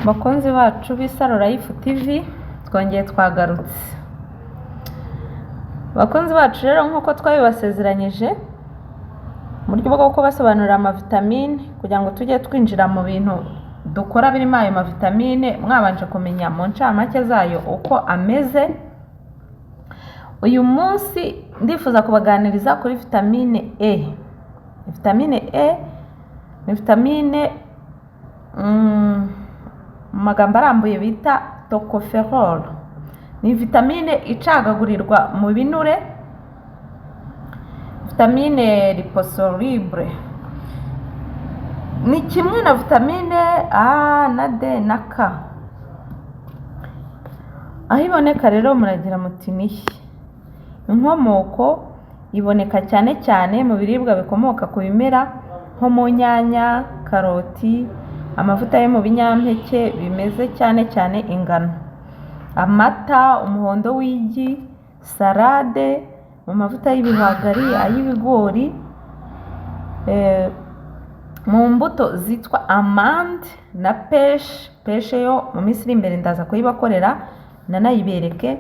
Bakunzi bacu b'Isaro Life TV, twongeye twagarutse. Bakunzi bacu rero, nk'uko twabibasezeranyije mu buryo bwo kubasobanurira amavitamine, kugira ngo tujye twinjira mu bintu dukora birimo ayo mavitamine mwabanje kumenya mu ncamake zayo uko ameze. Uyu munsi ndifuza kubaganiriza kuri vitamine E. Vitamine E ni vitamine mu magambo arambuye bita tocopherol. Ni vitamine icagagurirwa mu binure, vitamine liposoluble. Ni kimwe na vitamine A na D na K. Aho iboneka rero muragira muti ni he? Inkomoko: iboneka cyane cyane mu biribwa bikomoka ku bimera nko mu nyanya, karoti, amavuta yo mu binyampeke bimeze cyane cyane ingano, amata, umuhondo w'igi, salade, mu mavuta y'ibihwagari, ay'ibigori, mu mbuto zitwa amande na pêche. Pêche yo mu minsi iri imbere ndaza kuyibakorera nanayibereke.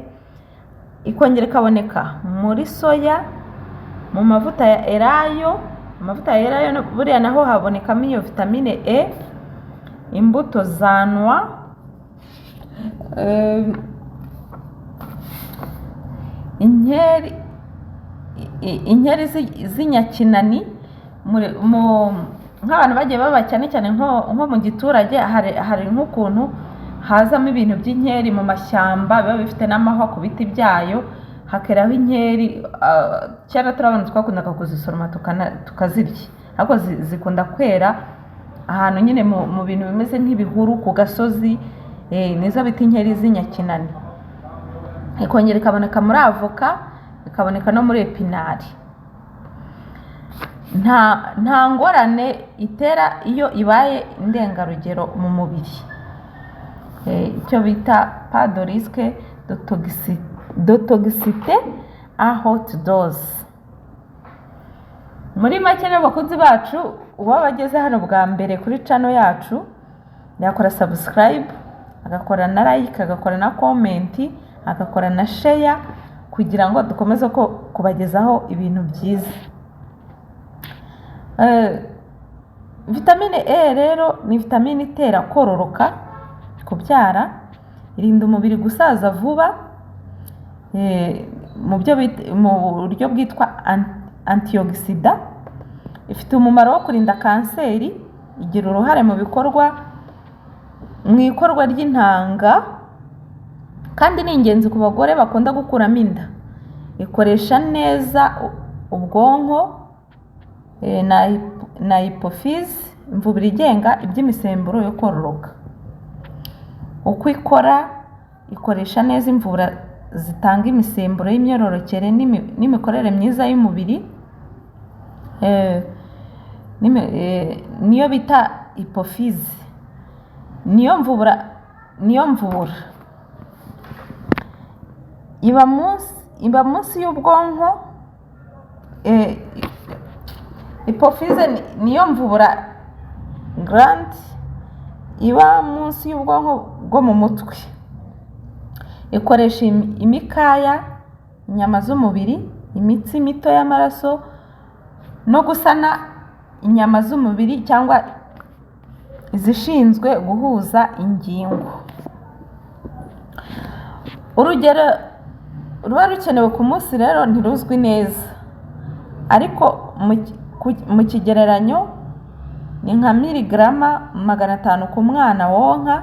Ikongera ikaboneka muri soya, mu mavuta ya elayo. Amavuta ya elayo buriya naho habonekamo iyo vitamine E, imbuto za noix, inkeri z'inyakinani. Nk'abantu bagiye baba cyane cyane nko mu giturage, hari nk'ukuntu hazamo ibintu by'inkeri mu mashyamba, biba bifite n'amahwa ku biti byayo, hakeraho inkeri. Kera turi abana twakundaga kuzisoroma tukazirya, ariko zikunda kwera ahantu nyine mu bintu bimeze nk'ibihuru ku gasozi, nizo bita inkeri z'inyakinani. Ikongera ikaboneka muri avoka, ikaboneka no muri épinards. Nta ngorane itera iyo ibaye indengarugero mu mubiri, icyo bita pas de risque de toxicité à haute dose. Muri make rero, bakunzi bacu, uwaba ageze hano bwa mbere kuri channel yacu yakora subscribe, agakora na like, agakora na comment, agakora na share, kugira ngo dukomeze ko kubagezaho ibintu byiza. Vitamine E rero ni vitamine itera kororoka, kubyara, irinda umubiri gusaza vuba mu buryo bwitwa antioxidant. Ifite umumaro wo kurinda kanseri, igira uruhare mu bikorwa mu ikorwa ry'intanga, kandi ni ingenzi ku bagore bakunda gukuramo inda. Ikoresha neza ubwonko na hypophyse, imvubura igenga iby'imisemburo yo kororoka. Uko ikora: ikoresha neza imvubura zitanga imisemburo y'imyororokere n'imikorere myiza y'umubiri, niyo bita hypophyse. Niyo mvubura iba munsi y'ubwonko. Hypophyse niyo mvubura, glande iba munsi y'ubwonko bwo mu mutwe. Ikoresha imikaya, inyama z'umubiri, imitsi mito y'amaraso no gusana inyama z'umubiri cyangwa izishinzwe guhuza ingingo. Urugero ruba rukenewe ku munsi rero ntiruzwi neza, ariko mu kigereranyo ni nka miligarama 500 ku mwana wonka,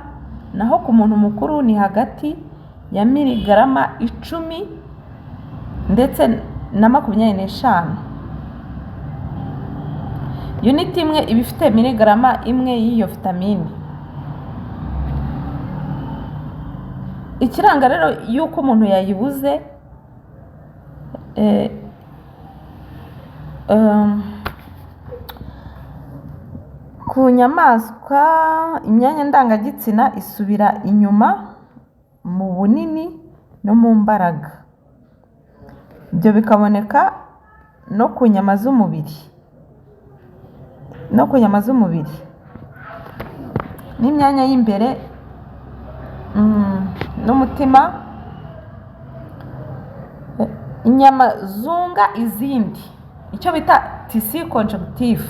naho ku muntu mukuru ni hagati ya miligarama 10 ndetse na 25. Unit imwe iba ifite miligarama 1 y'iyo vitamine. Ikiranga rero y'uko umuntu yayibuze, ku nyamaswa imyanya ndangagitsina isubira inyuma mu bunini no mu mbaraga, ibyo bikaboneka no ku nyama z'umubiri n'imyanya y'imbere. n'umutima. Inyama zunga izindi, icyo bita tissu conjonctif,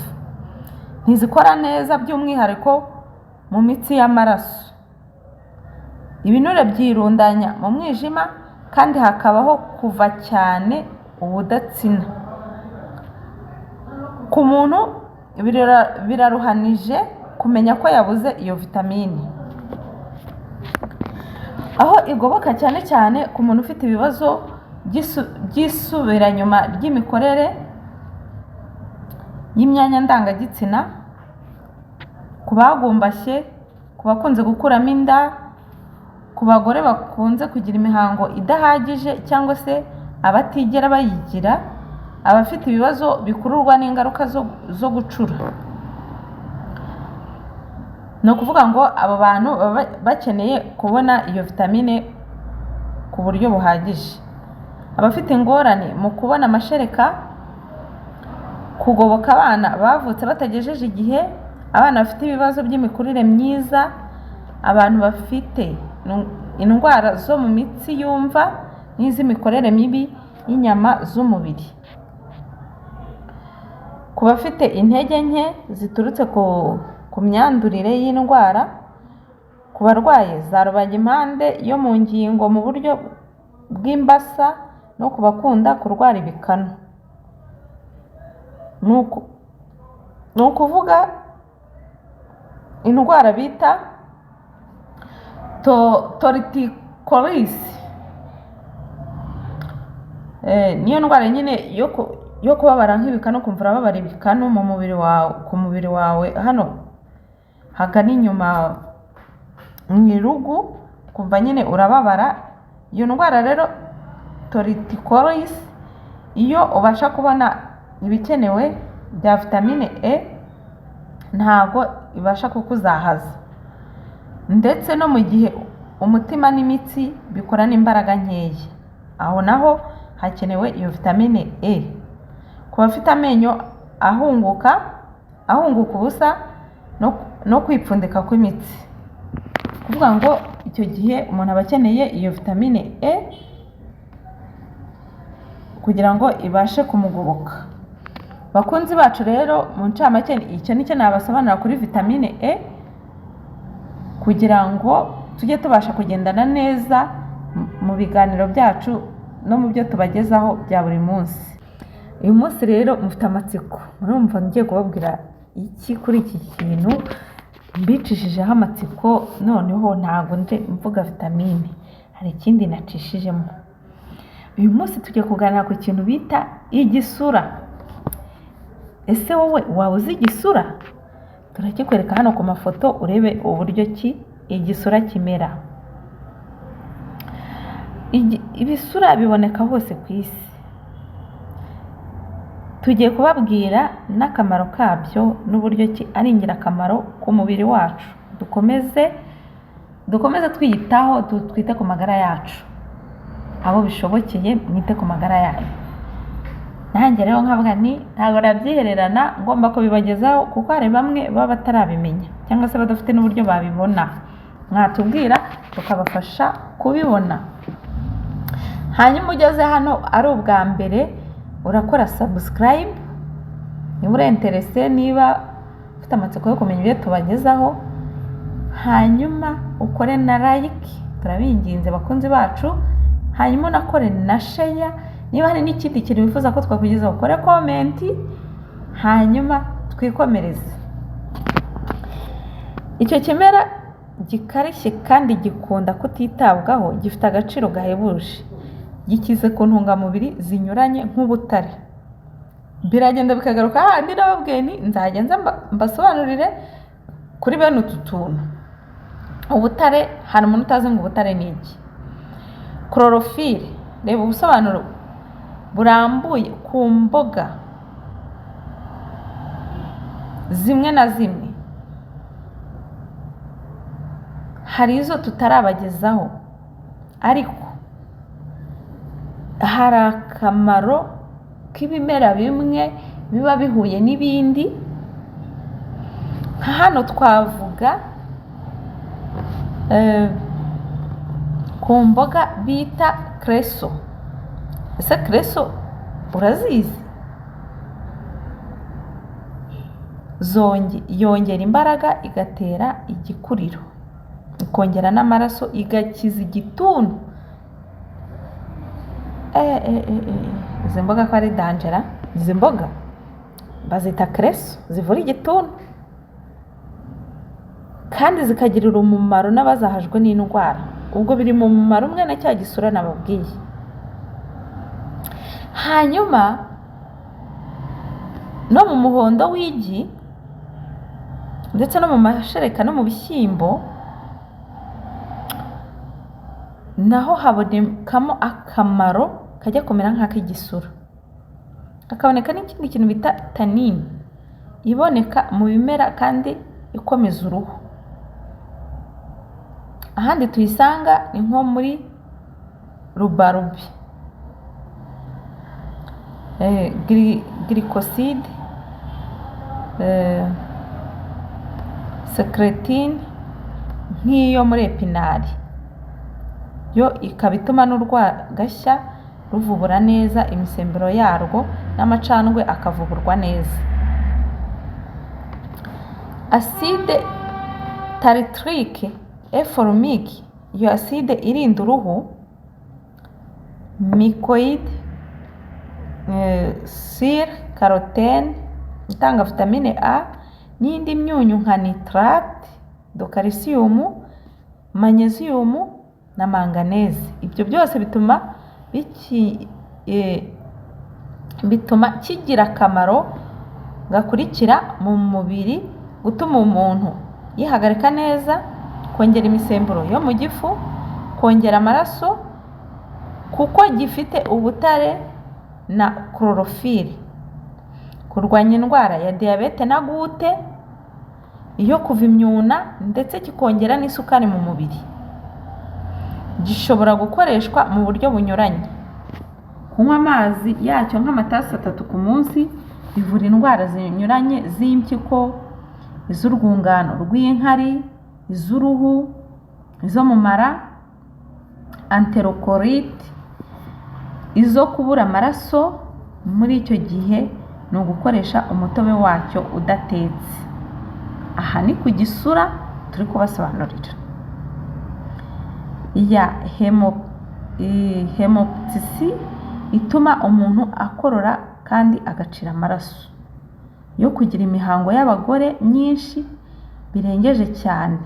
ntizikora neza, by'umwihariko mu mitsi y'amaraso. Ibinure byirundanya mu mwijima kandi hakabaho kuva cyane ubudatsina. Ku muntu biraruhanije kumenya ko yabuze iyo vitamine. Aho igoboka cyane cyane ku muntu ufite ibibazo by'isubiranyuma ry'imikorere y'imyanya ndangagitsina, ku bagumbashye, ku bakunze gukuramo inda, ku bagore bakunze kugira imihango idahagije cyangwa se abatigera bayigira, abafite ibibazo bikururwa n'ingaruka zo gucura. Ni ukuvuga ngo abo bantu baba bakeneye kubona iyo vitamine ku buryo buhagije. Abafite ingorane mu kubona amashereka, kugoboka abana bavutse batagejeje igihe, abana bafite ibibazo by'imikurire myiza, abantu bafite indwara zo mu mitsi yumva n'iz'imikorere mibi y'inyama z'umubiri. Ku bafite intege nke ziturutse ku myandurire y'indwara, ku barwaye za rubagimpande yo mu ngingo mu buryo bw'imbasa no ku bakunda kurwara ibikanu. Ni ukuvuga indwara bita torticollis. Niyo ndwara nyine yo kubabara nk'ibikanu, ukumva urababara ibikanu mu mubiri wawe, ku mubiri wawe hano hagana inyuma mu irugu, ukumva nyine urababara. Iyo ndwara rero torticollis, iyo ubasha kubona ibikenewe bya vitamine E, ntabwo ibasha kukuzahaza, ndetse no mu gihe umutima n'imitsi bikorana imbaraga nkeya, aho naho hakenewe iyo vitamine E. Ku bafite amenyo ahunguka ubusa no kwipfundika kw'imitsi, kuvuga ngo icyo gihe umuntu aba akeneye iyo vitamine E kugira ngo ibashe kumugoboka. Bakunzi bacu rero, mu ncamake icyo nicyo nabasobanurira kuri vitamine E, kugira ngo tujye tubasha kugendana neza mu biganiro byacu no mu byo tubagezaho bya buri munsi. Uyu munsi rero mufite amatsiko, murumva ngiye kubabwira iki kuri iki kintu mbicishijeho amatsiko? Noneho ntabwo nje mvuga vitamine, hari ikindi nacishijemo. Uyu munsi tugiye kuganira ku kintu bita igisura. Ese wowe waba uzi igisura? Turakikwereka hano ku mafoto, urebe uburyo ki igisura kimera. Ibisura biboneka hose ku isi. Tugiye kubabwira n'akamaro kabyo n'uburyo ki ari ingirakamaro ku mubiri wacu. Dukomeze twiyitaho, twite ku magara yacu. Abo bishobokeye mwite ku magara yanyu. Nanjye rero nkavuga nti ntabwo nabyihererana, ngomba kubibagezaho, kuko hari bamwe baba batarabimenya cyangwa se badafite n'uburyo babibona. Mwatubwira tukabafasha kubibona. Hanyuma ugeze hano ari ubwa mbere, urakora subscribe niba uri intéressé, niba ufite amatsiko yo kumenya ibyo tubagezaho, hanyuma ukore na like, turabinginze bakunzi bacu, hanyuma unakore na share. Niba hari n'ikindi kintu wifuza ko twakugezaho, ukore comment, hanyuma twikomereze. Icyo kimera gikarishye kandi gikunda kutitabwaho gifite agaciro gahebuje. Gikize ku ntungamubiri zinyuranye nk'ubutare. Biragenda bikagaruka hahandi nababwiye nti nzajya nza mbasobanurire kuri bene utu tuntu. Ubutare, hari umuntu utazi ngo ubutare ni iki? Chlorophylle, reba ubusobanuro burambuye ku mboga zimwe na zimwe. Hari izo tutarabagezaho, ariko hari akamaro k'ibimera bimwe biba bihuye n'ibindi. Nka hano twavuga Ku mboga bita creso. Ese creso urazizi? Yongera imbaraga, igatera igikuriro, ikongera n'amaraso, igakiza igituntu. Izi mboga ko ari danjera! Izi mboga bazita creso, zivura igituntu kandi zikagirira umumaro n'abazahajwe n'indwara. Ubwo biri mu mumaro umwe na cya gisura nababwiye. Hanyuma no mu muhondo w'igi ndetse no mu mashereka no mu bishyimbo naho habonekamo akamaro kajya kumera nk'ak'igisura. Hakaboneka n'ikindi kintu bita tanini iboneka mu bimera kandi ikomeza uruhu. Ahandi tuyisanga ni nko muri rubarubi, glycoside, secretine nk'iyo muri epinari, yo ikaba ituma n'urwagashya ruvubura neza imisemburo yarwo n'amacandwe akavuburwa neza. Acide tartrique et formique, iyo acide irinda uruhu, mycoïde, sire, carotène itanga vitamine A n'indi myunyu nka nitrate de calcium, magnésium na manganèse. Ibyo byose bituma kigira akamaro gakurikira mu mubiri: gutuma umuntu yihagarika neza, kongera imisemburo yo mu gifu, kongera amaraso kuko gifite ubutare na chlorophylle, kurwanya indwara ya diyabete na goutte, iyo kuva imyuna, ndetse kikongera n'isukari mu mubiri. Gishobora gukoreshwa mu buryo bunyuranye. Kunywa amazi yacyo nk'amatasi 3 ku munsi bivura indwara zinyuranye z'impyiko, iz'urwungano rw'inkari, iz'uruhu, izo mu mara, entérocolite, izo kubura amaraso. Muri icyo gihe ni ugukoresha umutobe wacyo udatetse. Aha ni ku gisura turi kubasobanurira. Iya hémoptysie ituma umuntu akorora kandi agacira amaraso, yo kugira imihango y'abagore myinshi birengeje cyane,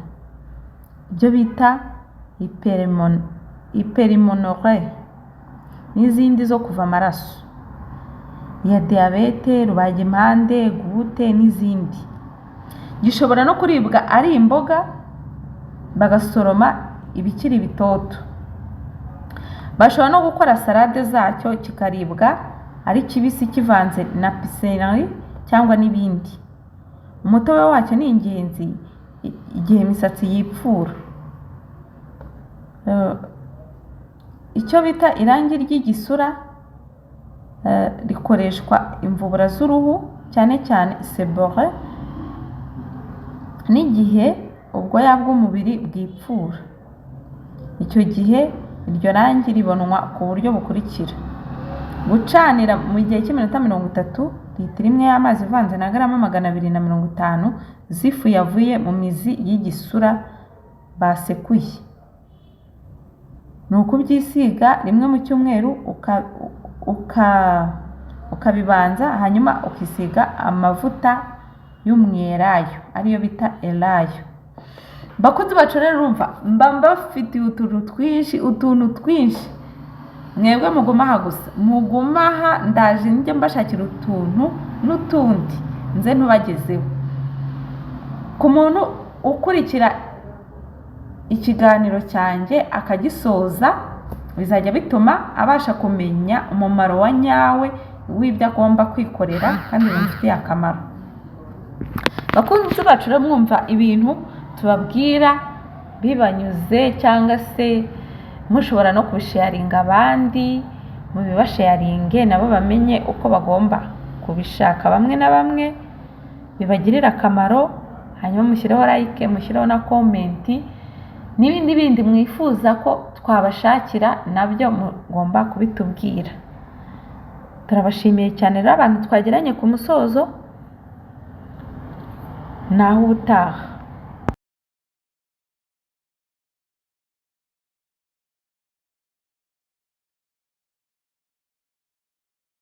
ibyo bita hyperménorrhée, n'izindi zo kuva amaraso, iya diyabete, rubagimpande, goutte n'izindi. Gishobora no kuribwa ari imboga, bagasoroma ibikiri bitoto. Bashobora no gukora salade zacyo, kikaribwa ari kibisi kivanze na pissenlit cyangwa n'ibindi. Umutobe wacyo ni ingenzi igihe imisatsi yipfura. Icyo bita irangi ry'igisura rikoreshwa imvubura z'uruhu, cyane cyane seborrhée, n'igihe ubwoya bw'umubiri bwipfura. Icyo gihe iryo rangi ribonwa ku buryo bukurikira: gucanira mu gihe cy'iminota 30 litiro imwe y'amazi ivanze na garama 250 z'ifu yavuye mu mizi y'igisura basekuye. Ni ukubyisiga rimwe mu cyumweru, ukabibanza, hanyuma ukisiga amavuta y'umwelayo, ariyo bita elayo. Bakunzi bacu rero, urumva mba mbafitiye utuntu twinshi, utuntu twinshi. Mwebwe muguma aha gusa, muguma aha, ndaje njye mbashakira utuntu n'utundi nze ntubagezeho. Ku muntu ukurikira ikiganiro cyanjye akagisoza, bizajya bituma abasha kumenya umumaro wa nyawe w'ibyo agomba kwikorera kandi bimufitiye akamaro. Bakunzi bacu rero, mwumva ibintu tubabwira bibanyuze, cyangwa se mushobora no kubisharinga abandi, mubibasharinge nabo bamenye uko bagomba kubishaka bamwe na bamwe bibagirire akamaro. Hanyuma mushyireho like, mushyireho na comment n'ibindi bindi mwifuza ko. twabashakira, nabyo mugomba kubitubwira. Turabashimiye cyane rero abantu twageranye ku musozo, naho ubutaha.